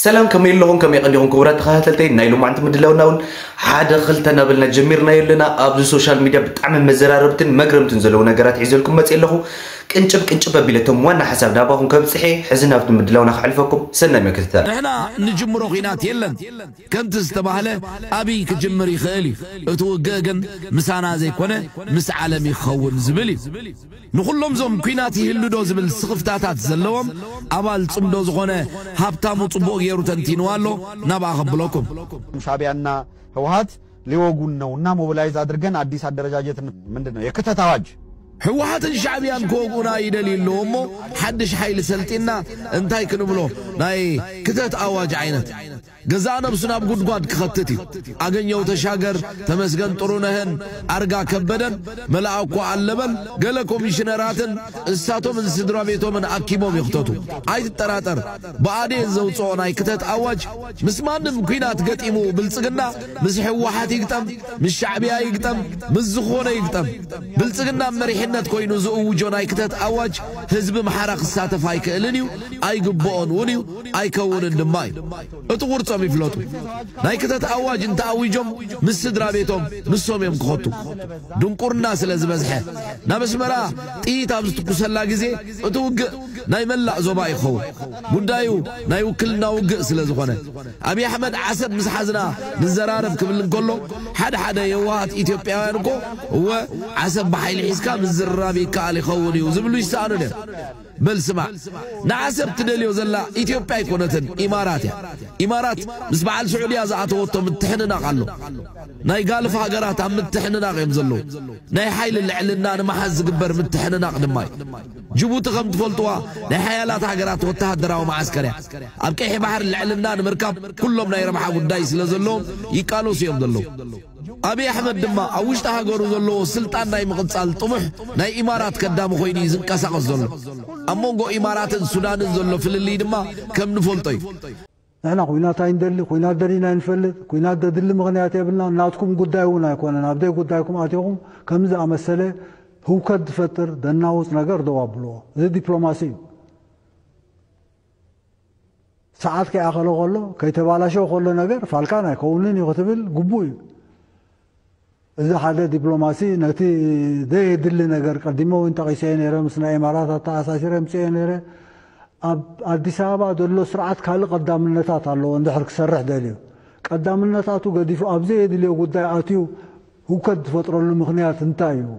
ሰላም፣ ከመይ ኣለኹም? ከመይ ቀኒኹም ክቡራት ተኸታተልተይ? ናይ ሎማዕንቲ ምድላውና እውን ሓደ ክልተ እናበልና ጀሚርናዮ ኣለና። ኣብዚ ሶሻል ሚድያ ብጣዕሚ መዘራረብትን መግረምትን ዘለዉ ነገራት ሒዘልኩም መፅእ ኣለኹ። ቅንጭብ ቅንጭብ ኣቢለ እቶም ዋና ሓሳብ ናባኹም ከብፅሐ ሕዚ ናብቲ ምድላውና ከሕልፈኩም። ሰናይ ምክትታል። ንሕና ንጅምሮ ኲናት የለን። ከምቲ ዝተባህለ ኣብይ ክጅምር ይኽእል እዩ። እቲ ውግእ ግን ምሳና ዘይኮነ ምስ ዓለም ይኸውን ዝብል እዩ። ንኹሎም ዞም ኲናት ይህሉ ዶ ዝብል ስኽፍታታት ዘለዎም ኣባል ጽምዶ ዝኾነ ሃብታሙ ጽቡቕ ገይሩ ተንቲንዋ ኣሎ። ናብኣ ከብለኩም። ሻዕቢያና ህወሓት ሊወጉን ነው እና ሞቢላይዝ አድርገን አዲስ አደረጃጀት ምንድን ነው የክተት አዋጅ ህወሓትን ሻዕብያን ክወግኡና ይደልዩ ኣለዎ እሞ ሓድሽ ሓይሊ ሰልጢና እንታይ ክንብሎ ናይ ክተት ኣዋጅ ዓይነት ገዛእ ነብሱ ናብ ጉድጓድ ክኸትት እዩ። ኣገኘው ተሻገር፣ ተመስገን ጥሩነህን ኣርጋ ከበደን፣ መልኣኮ ኣለበል፣ ገለ ኮሚሽነራትን እሳቶምን ስድራ ቤቶምን ኣኪቦም ይኽተቱ። ኣይትጠራጠር፣ ብኣዴን ዘውፅኦ ናይ ክተት ኣዋጅ ምስ ማንም ኲናት ገጢሙ ብልፅግና ምስ ህወሓት ይግጠም፣ ምስ ሻዕብያ ይግጠም፣ ምስ ዝኾነ ይግጠም ብልፅግና መሪሕነት ኮይኑ ዝእውጆ ናይ ክተት ኣዋጅ ህዝቢ ምሓራ ክሳተፍ ኣይክእልን እዩ፣ ኣይግብኦን እውን እዩ። ኣይከውንን ድማ እዩ። እቲ ቁርጾም ይፍለጡ። ናይ ክተት ኣዋጅ እንተኣዊጆም ምስ ስድራ ቤቶም ንሶም እዮም ክኸቱ። ድንቁርና ስለ ዝበዝሐ ናብ ኣስመራ ጥይት ኣብ ዝትኩሰላ ግዜ እቲ ውግእ ናይ መላእ ዞባ ይኸውን። ጉዳዩ ናይ ውክልና ውግእ ስለ ዝኾነ ኣብይ ኣሕመድ ዓሰብ ምስ ሓዝና ንዘራረብ ክብል እንከሎ ሓደ ሓደ የዋሃት ኢትዮጵያውያን እኮ እወ ዓሰብ ብሓይሊ ሒዝካ ምዝርራብ ይከኣል ይኸውን እዩ ዝብሉ ይሰኣኑን እዮም። በል ስማዕ፣ ንዓሰብ ትደልዮ ዘላ ኢትዮጵያ ኣይኮነትን፣ ኢማራት እያ። ኢማራት ምስ በዓል ስዑድያ ዝኣተወቶ ምትሕንናቕ ኣሎ። ናይ ጋልፍ ሃገራት ኣብ ምትሕንናቕ እዮም ዘለዉ። ናይ ሓይሊ ልዕልና ንምሓዝ ዝግበር ምትሕንናቕ ድማ እዩ። ጅቡቲ ከም ትፈልጥዋ ናይ ሓያላት ሃገራት ወተሃደራዊ መዓስከር እያ። ኣብ ቀይሕ ባሕሪ ልዕልና ንምርካብ ኩሎም ናይ ረብሓ ጉዳይ ስለ ዘለዎም ይቃለሱ እዮም ዘለዉ። ኣብይ ኣሕመድ ድማ ኣብ ውሽጢ ሃገሩ ዘለዎ ስልጣን ናይ ምቕጻል ጥሙሕ ናይ ኢማራት ከዳሚ ኮይኑ እዩ ዝንቀሳቐስ ዘሎ። ኣብ መንጎ ኢማራትን ሱዳንን ዘሎ ፍልልይ ድማ ከም ንፈልጦ እዩ። ንሕና ኩናት ኣይንደሊ፣ ኩናት ደሊና ኣይንፈልጥ፣ ኩናት ደድሊ ምኽንያት የብልና፣ ናትኩም ጉዳይ እውን ኣይኮነን፣ ኣብ ደይ ጉዳይኩም ኣቲኹም ከምዚ ዝኣመሰለ ህውከት ዝፈጥር ደናውፅ ነገር ደው ኣብልዎ። እዚ ዲፕሎማሲ እዩ። ሰዓት ከይኣኸሎ ከሎ ከይተባላሸወ ከሎ ነገር ፋልካን ኣይከውንን እዩ ክትብል ግቡእ እዩ። እዚ ሓደ ዲፕሎማሲ ነቲ ዘየድሊ ነገር ቀዲመ እውን ጠቒሰ ነይረ፣ ምስ ናይ ኢማራት ኣተኣሳሲረ ምፅኤ ነይረ። ኣብ ኣዲስ ኣበባ ዘሎ ስርዓት ካልእ ቀዳምነታት ኣለዎ እንድሕር ክሰርሕ ደልዩ ቀዳምነታቱ ገዲፉ ኣብ ዘየድልዮ ጉዳይ ኣትዩ ህውከት ዝፈጥረሉ ምኽንያት እንታይ እዩ?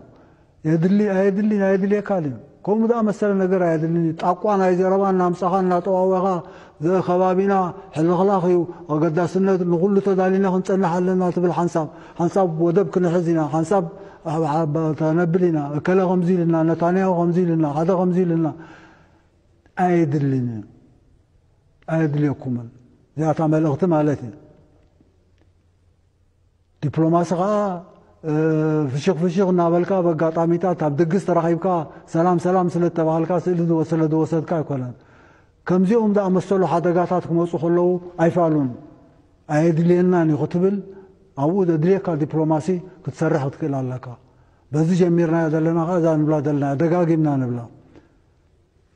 የድሊ ኣየድሊ ኣየድልየካን እዩ። ከምኡ ዝኣመሰለ ነገር ኣየድልን እዩ። ጣቋ ናይ ዘረባ እናምጻኻ እናጠዋወኻ ዘእከባቢና ሕልኽላኽ እዩ። ኣገዳስነት ንኹሉ ተዳሊና ክንጸንሕ ኣለና ትብል ሓንሳብ ሓንሳብ ወደብ ክንሕዝ ኢና፣ ሓንሳብ ተነብል ኢና፣ እከለ ከምዚ ኢልና፣ ነታንያሁ ከምዚ ኢልና፣ ሓደ ከምዚ ኢልና ኣየድልን እዩ። ኣየድልየኩምን እዚኣታ መልእኽቲ ማለት እዩ። ዲፕሎማሲ ከዓ ፍሽኽ ፍሽኽ እናበልካ በጋጣሚታት ኣብ ድግስ ተራኺብካ ሰላም ሰላም ስለተባሃልካ ስእሊ ስለ ዝወሰድካ ኣይኮነን። ከምዚኦም ዝኣመሰሉ ሓደጋታት ክመፁ ከለዉ ኣይፋሉን ኣየድልየናን እዩ ክትብል ኣብኡ ዘድልየካ ዲፕሎማሲ ክትሰርሕ ክትክእል ኣለካ። በዚ ጀሚርናዮ ዘለና ከዓ እዛ ንብላ ዘለና ደጋጊምና ንብላ።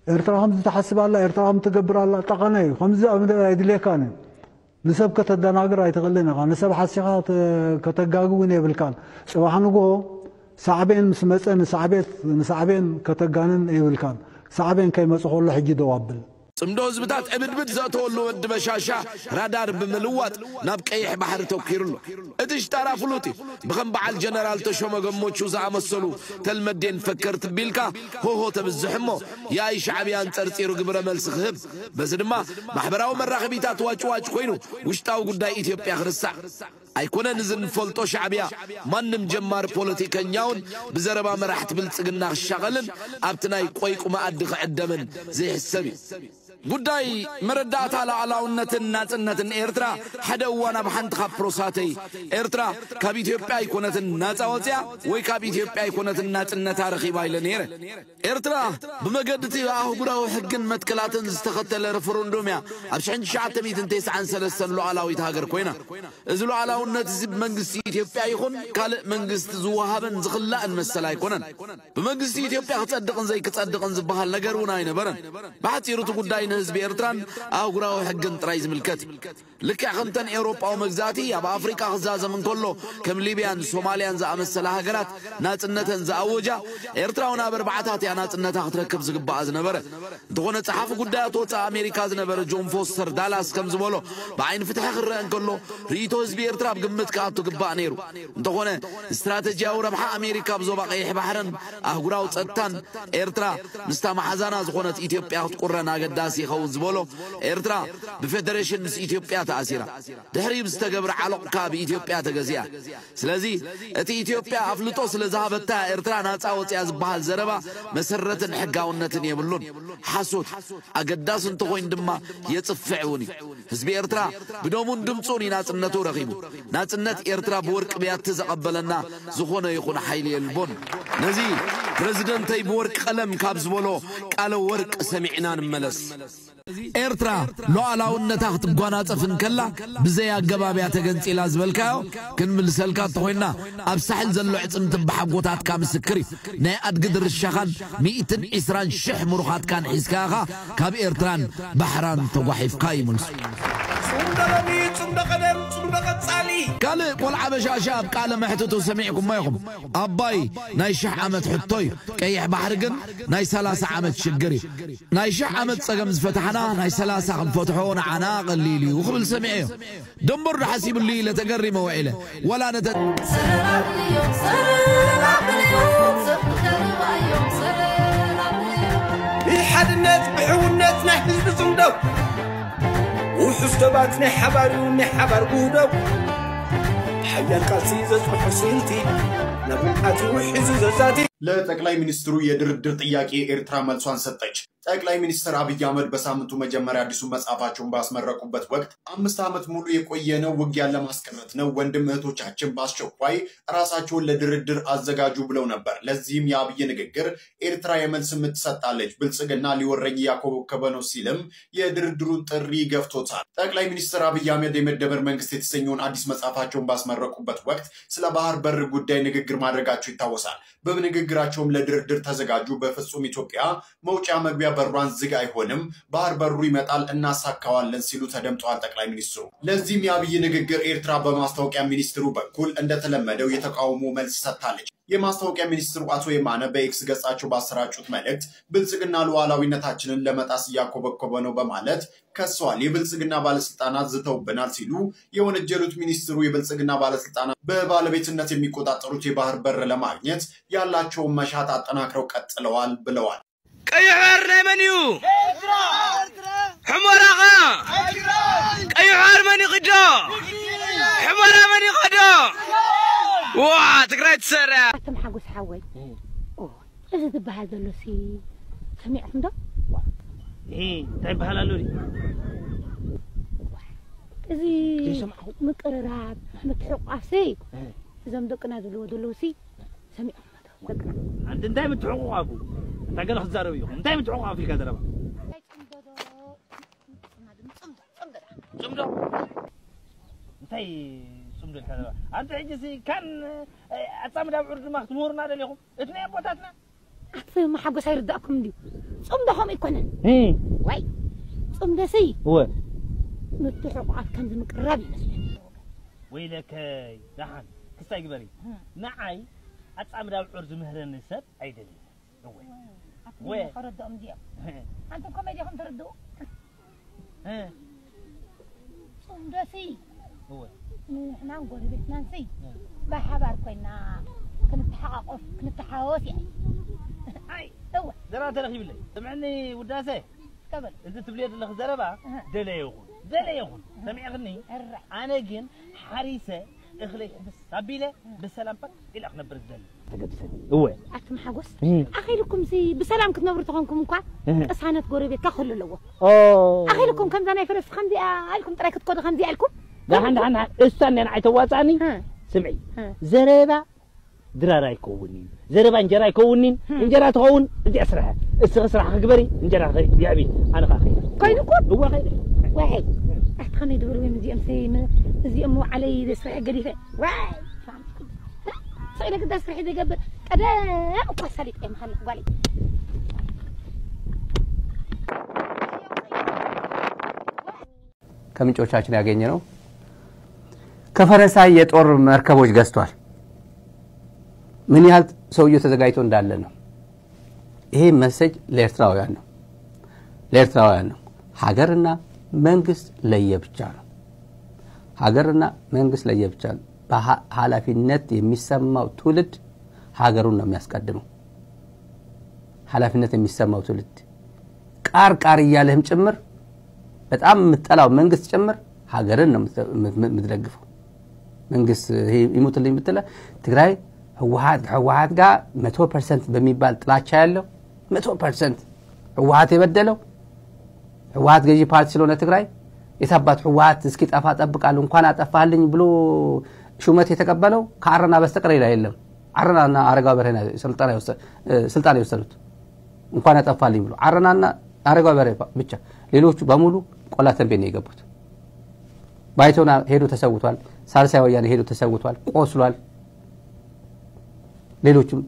ኤርትራ ከምዚ ትሓስብ ኣላ፣ ኤርትራ ከም ትገብር ኣላ፣ ጠቐነ እዩ። ከምዚ ኣብ ምድሪ ኣይድልየካን እዩ። ንሰብ ከተደናግር ኣይትኽእልን ኢኻ። ንሰብ ሓሲኻ ተ- ከተጋጊ እውን የብልካን። ጽባሕ ንግሆ ሳዕቤን ምስ መጸ ንሳዕቤት ንሳዕቤን ከተጋንን የብልካን። ሳዕቤን ከይመጽእ ከሎ ሕጂ ደው ኣብል። ጽምዶ ህዝብታት ዕብድብድ ዘእተወሉ ወዲ በሻሻ ራዳር ብምልዋጥ ናብ ቀይሕ ባሕሪ ተኪሩ ኣሎ። እቲ ሽጣራ ፍሉጥ እዩ። ብኸም በዓል ጀነራል ተሾመ ገሞቹ ዝኣመሰሉ ተልመዴን ፈከርቲ ቢልካ ሆሆ ተብዝሕ እሞ የኣይ ሻዕብያ ኣንጸርጺሩ ግብረ መልሲ ክህብ፣ በዚ ድማ ማሕበራዊ መራኸቢታት ዋጭዋጭ ኮይኑ ውሽጣዊ ጉዳይ ኢትዮጵያ ክርስዕ ኣይኮነን። እዚ ንፈልጦ ሻዕብያ ማንም ጀማሪ ፖለቲከኛውን ብዘረባ መራሕቲ ብልጽግና ክሻቐልን ኣብቲ ናይ ቆይቁ መኣዲ ክዕደምን ዘይሕሰብ እዩ። ጉዳይ መረዳእታ ሉዓላውነትን ናጽነትን ኤርትራ ሓደ እዋን ኣብ ሓንቲ ካብ ፕሮሳተይ ኤርትራ ካብ ኢትዮጵያ ኣይኮነትን ናጻ ወጽያ ወይ ካብ ኢትዮጵያ ኣይኮነትን ናጽነታ ረኺባ ኢለ ነይረ። ኤርትራ ብመገዲ እቲ ኣህጉራዊ ሕግን መትከላትን ዝተኸተለ ረፈረንዱም እያ ኣብ ሽሕን ትሽዓተ ሚእትን ተስዓን ሰለስተን ሉዓላዊት ሃገር ኮይና። እዚ ሉዓላውነት እዚ ብመንግስቲ ኢትዮጵያ ይኹን ካልእ መንግስቲ ዝወሃበን ዝኽላእን መሰል ኣይኮነን። ብመንግስቲ ኢትዮጵያ ክጸድቕን ዘይክጸድቕን ዝበሃል ነገር እውን ኣይነበረን። ብሓጺሩ እቲ ጉዳይ ንህዝቢ ኤርትራን ኣህጉራዊ ሕግን ጥራይ ዝምልከት እዩ። ልክዕ ከምተን ኤውሮጳዊ መግዛእቲ ኣብ ኣፍሪቃ ክዛዘም እንከሎ፣ ከም ሊብያን ሶማልያን ዝኣመሰላ ሃገራት ናጽነተን ዝኣወጃ፣ ኤርትራ እውን ኣብ ኣርባዓታት እያ ናጽነታ ክትረክብ ዝግባኣ ዝነበረ። እንተኾነ፣ ጸሓፊ ጉዳያት ወጻኢ ኣሜሪካ ዝነበረ ጆን ፎስተር ዳላስ ከም ዝበሎ፣ ብዓይኒ ፍትሒ ክረአ እንከሎ፣ ርእይቶ ህዝቢ ኤርትራ ኣብ ግምት ክኣቱ ግባእ ነይሩ። እንተኾነ፣ ስትራተጂያዊ ረብሓ ኣሜሪካ ኣብ ዞባ ቀይሕ ባሕርን ኣህጉራዊ ጸጥታን፣ ኤርትራ ምስታ መሓዛና ዝኾነት ኢትዮጵያ ክትቁረን ኣገዳሲ ይኸውን ዝበሎ፣ ኤርትራ ብፌደሬሽን ምስ ኢትዮጵያ ተኣሲራ። ድሕሪኡ ብዝተገብረ ዓሎቕ ከኣ ብኢትዮጵያ ተገዚኣ። ስለዚ፣ እቲ ኢትዮጵያ ኣፍልጦ ስለ ዝሃበታ፣ ኤርትራ ናጻ ወጺኣ ዝበሃል ዘረባ መሰረትን ሕጋውነትን የብሉን። ሓሶት። ኣገዳሲ እንተኾይኑ ድማ የጽፍዕ እውን እዩ። ህዝቢ ኤርትራ ብደሙን ድምጹን እዩ ናጽነቱ ረኺቡ። ናጽነት ኤርትራ ብወርቂ ብያቲ ዘቐበለና ዝኾነ ይኹን ሓይሊ የልቦን። ነዚ ፕረዚደንተይ ብወርቂ ቀለም ካብ ዝበሎ ቃለ ወርቂ ሰሚዕና ንመለስ። ኤርትራ ሉዓላውነታ ክትጓናጸፍ እንከላ ብዘይ ኣገባብ እያ ተገንጺላ ዝበልካዮ ክንምልሰልካ እንተኾይንና፣ ኣብ ሳሕል ዘሎ ኣዕጽምቲ ኣቦሓጎታትካ ምስክር እዩ። ናይ ኣድጊ ድርሻኻን ሚእትን ዕስራን ሽሕ ምሩኻትካን ሒዝካ ኢኻ ካብ ኤርትራን ባሕራን ተጓሒፍካ እዩ መልሱ። ጽምዶ ሎሚ፣ ጽምዶ ቀደም፣ ጽምዶ ቀጻሊ። ካልእ ቆልዓ በሻሻ ኣብ ቃለ መሕትቱ ሰሚዕኩሞ ኢኹም። ኣባይ ናይ ሽሕ ዓመት ሕቶ እዩ። ቀይሕ ባሕሪ ግን ናይ ሰላሳ ዓመት ሽግር እዩ። ናይ ሽሕ ዓመት ጸገም ዝፈታሕና ናይ ሰላሳ ክንፈትሖ ንዓና ቀሊል እዩ ክብል ሰሚዐዮ። ደንበሩ ዶ ሓሲብሉ ኢለ ተገሪመ ውዒለ። ወላ ነተ ብሓድነት ብሕውነት ናይ ህዝቢ ጽምዶ ውሑስ ሰባት ናይ ሓባር እዩ ናይ ሓባር ውህደው ሓያል ቃልሲ ዘጽንሖ ስልቲ ናብ ውድቀት ይውሕዝ እዩ ዘዛቲ። ለጠቅላይ ሚኒስትሩ የድርድር ጥያቄ ኤርትራ መልሷን ሰጠች። ጠቅላይ ሚኒስትር አብይ አህመድ በሳምንቱ መጀመሪያ አዲሱን መጽሐፋቸውን ባስመረቁበት ወቅት አምስት ዓመት ሙሉ የቆየነው ውጊያን ለማስቀረት ነው፣ ወንድም እህቶቻችን በአስቸኳይ ራሳቸውን ለድርድር አዘጋጁ ብለው ነበር። ለዚህም የአብይ ንግግር ኤርትራ የመልስ ምት ሰጥታለች፣ ብልጽግና ሊወረኝ እያኮበኮበ ነው ሲልም የድርድሩን ጥሪ ገፍቶታል። ጠቅላይ ሚኒስትር አብይ አህመድ የመደመር መንግስት የተሰኘውን አዲስ መጽሐፋቸውን ባስመረቁበት ወቅት ስለ ባህር በር ጉዳይ ንግግር ማድረጋቸው ይታወሳል። በንግግራቸውም ለድርድር ተዘጋጁ፣ በፍጹም ኢትዮጵያ መውጫ መግቢያ በሯን ዝግ አይሆንም፣ ባህር በሩ ይመጣል እናሳካዋለን ሲሉ ተደምጠዋል ጠቅላይ ሚኒስትሩ። ለዚህም የአብይ ንግግር ኤርትራ በማስታወቂያ ሚኒስትሩ በኩል እንደተለመደው የተቃውሞ መልስ ሰጥታለች። የማስታወቂያ ሚኒስትሩ አቶ የማነ በኤክስ ገጻቸው ባሰራጩት መልእክት ብልጽግና ሉዓላዊነታችንን ለመጣስ እያኮበኮበ ነው በማለት ከሰዋል። የብልጽግና ባለስልጣናት ዝተውብናል ሲሉ የወነጀሉት ሚኒስትሩ የብልጽግና ባለስልጣናት በባለቤትነት የሚቆጣጠሩት የባህር በር ለማግኘት ያላቸውን መሻት አጠናክረው ቀጥለዋል ብለዋል። ቀይሕ ባሕሪ ናይ መን እዩ? ሕሞራ ኸ? ቀይሕ ባሕሪ መን ይኽዶ? ሕሞራ መን ይኸዶ? ዋ ትግራይ ትሰርሕ። ኣቶም ሓጎስ ሓወይ እዚ ዝበሃል ዘሎ ሲ ሰሚዕኩም ዶ? እንታይ ይበሃል ኣሎ ድዩ? እዚ ዘይሰማዕኹ። ምቅርራብ ምትሕቋፍ ሲ እዞም ደቅና ዝብልዎ ዘለዉ ሲ ሰሚዕኩም ዶ? ደቅና ኣንቲ እንታይ ምትሕቑቕ ኣፉ? እንታይ ገለ ክትዛረብ ኢኹም? እንታይ ምትሕቑቕ ኣፉ ኢልካ ዘረባ? ጽምዶ እንታይ ጽምዶ ኢልካ ዘረባ? ኣንቲ ሕጂ ሲ ካን ኣጻምድ ኣብዑር ድማ ክትምህሩና ደሊኹም? እቲ ናይ ኣቦታትና ኣትፈ መሓጎስ ኣይርዳእኩም እንድዩ። ጽምዶ ከምኡ ኣይኮነን። ዋይ ጽምዶ ሲ እወ ምትሕቑቓፍ ከምዚ ምቅራብ ይመስለኒ። ወይለከይ ደሓን ክስታይ ግበሪ። ንዓይ ኣጻምድ ኣብዑር ዝምህረኒ ሰብ ኣይደልን። እወ ኣትሊሞ ከረድኦም እንዲኦም። ኣንቱም ከመይ ዲኹም ትርድኡ? ጽምዶሲ እወ ንሕናን ጎረቤትናንሲ ብሓባር ኮይና ክንተሓቃቆፍ ክንተሓዋወስ እያ። ኣይ እወ ዘረባ ተረኺብለይ ስምዕኒ ውዳሰ ከበል እዚ ትብልዮ ዘለኺ ዘረባ ደለየ ይኹን ደለየ ይኹን ሰሚዕኽኒ እረ ኣነ ግን ሓሪሰ እኽለይ ሕፍስ ኣቢለ ብሰላም ፓክ ኢለ ክነብር ዝደሊ ተገድሰኒ እወ ኣቱም ሓጎስ ኣኺልኩም ሲ ብሰላም ክትነብሩ ተኾንኩም እኳ ቅሳነት ጎረቤትካ ክህሉ ኣለዎ ኣኺልኩም ከምዛ ናይ ፈረስ ከምዚኣ ኣልኩም ጥራይ ክትኮዱ ከምዚኣ ኢልኩም ደሓን ደሓን እሳ እንደ ንዓይ ተዋፃኒ ስምዒ ዘረባ ድራር ኣይከውን እዩ ዘረባ እንጀራ ኣይከውንን እንጀራ ትኸውን እዚኣ ስራሕ እስኺ ስራሕ ክግበሪ እንጀራ የዕቢ ኣነ ከዓ ከይደ ኮይኑኩም እዋ ከይደ ወይ ኣቲ ከመይ ድበሉ እዮም እዚኦም ሰይም እዚኦም መውዓለይ ዘስርሐ ገዲፈ ወይ ሰኢለ ግዳ ስርሒ ዘይገብር ቀደም እኳ ሳሊጥ እዮም ሃለኹ ጓለይ ከምንጮቻችን ያገኘ ነው። ከፈረንሳይ የጦር መርከቦች ገዝቷል። ምን ያህል ሰውየው ተዘጋጅቶ እንዳለ ነው። ይሄ መሰጅ ለኤርትራውያን ነው፣ ለኤርትራውያን ነው። ሀገርና መንግስት ለየብቻ ነው። ሀገርና መንግስት ለየብቻ ነው። ኃላፊነት የሚሰማው ትውልድ ሀገሩን ነው የሚያስቀድመው። ኃላፊነት የሚሰማው ትውልድ ቃር ቃር እያለህም ጭምር በጣም የምትጠላው መንግስት ጭምር ሀገርን ነው የምትደግፈው። መንግስት ይሙትልኝ ብትለ ትግራይ ህወሓት ከህወሓት ጋር መቶ ፐርሰንት በሚባል ጥላቻ ያለው መቶ ፐርሰንት ህወሓት የበደለው ህወሓት ገዢ ፓርቲ ስለሆነ ትግራይ የታባት ህወሓት እስኪጠፋ ጠብቃለሁ እንኳን አጠፋልኝ ብሎ ሹመት የተቀበለው ከአረና በስተቀር ሌላ የለም። አረናና አረጋ በርሄ ስልጣን የወሰዱት እንኳን ያጠፋልኝ ብሎ አረናና አረጋ በርሄ ብቻ፣ ሌሎቹ በሙሉ ቆላ ተንቤን ነው የገቡት። ባይቶና ሄዶ ተሰውቷል። ሳልሳይ ወያነ ሄዶ ተሰውቷል፣ ቆስሏል። ሌሎችም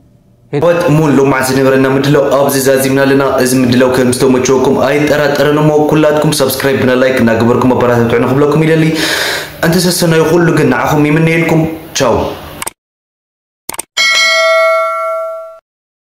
ወት ሙሉ ማዕዝ ነበረና ምድለው ኣብዚ ዛዚምና ኣለና። እዚ ምድለው ከም ዝተመቸወኩም ኣይጠራጠርን እሞ ኩላትኩም ሰብስክራይብ ብና ላይክ እናገበርኩም ኣበራታትዑ ንክብለኩም ይደሊ። እንተሰሰናዩ ኩሉ ግን ንዓኹም ይምነየልኩም። ቻው።